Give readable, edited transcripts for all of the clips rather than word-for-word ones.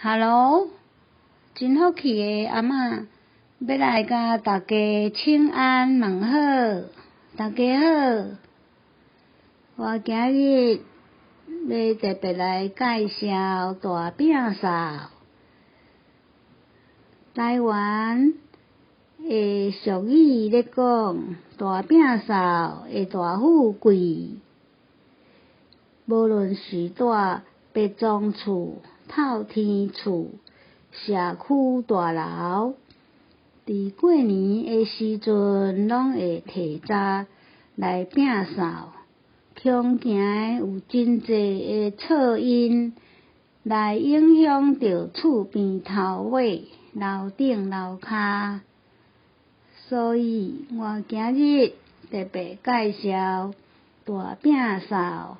Hello，真福氣的阿嬤，欲來共大家請安問好，大家好。我今日欲特別來介紹大摒掃。台灣的俗語咧講，大摒掃的大富貴，無論是蹛白莊厝、透天厝、社區大樓，佇過年的時陣，攏會提早來摒掃，恐驚有真濟的噪音來影響著厝邊頭尾、樓頂樓跤。所以我今日特別介紹大摒掃，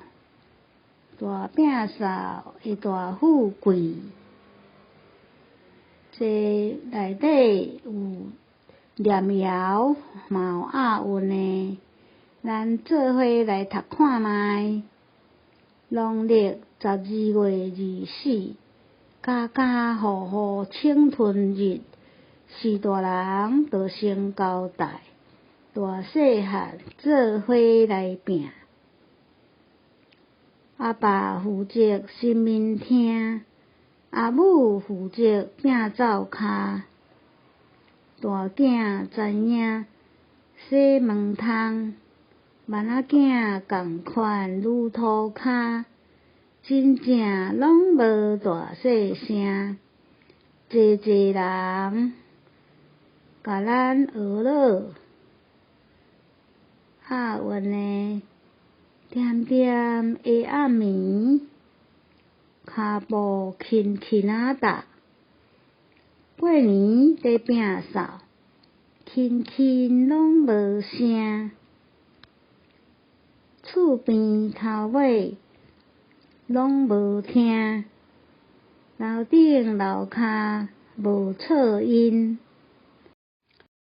大摒掃的大富貴。這內底有念謠，嘛有押韻的，咱做伙來讀看覓。農曆12月24，家家戶戶請吞日，序大人就先交代，大細漢做伙來拚。阿爸負責神明廳，阿母負責摒灶跤。大囝知影洗門窗，萬仔囝仝款攄塗跤，真正攏無大細聲。濟濟人共咱學咾，押韻的，恬恬的暗暝，跤步輕輕仔踏，過年咧摒掃，輕輕攏無聲，厝邊頭尾攏無聽，樓頂樓跤無噪音。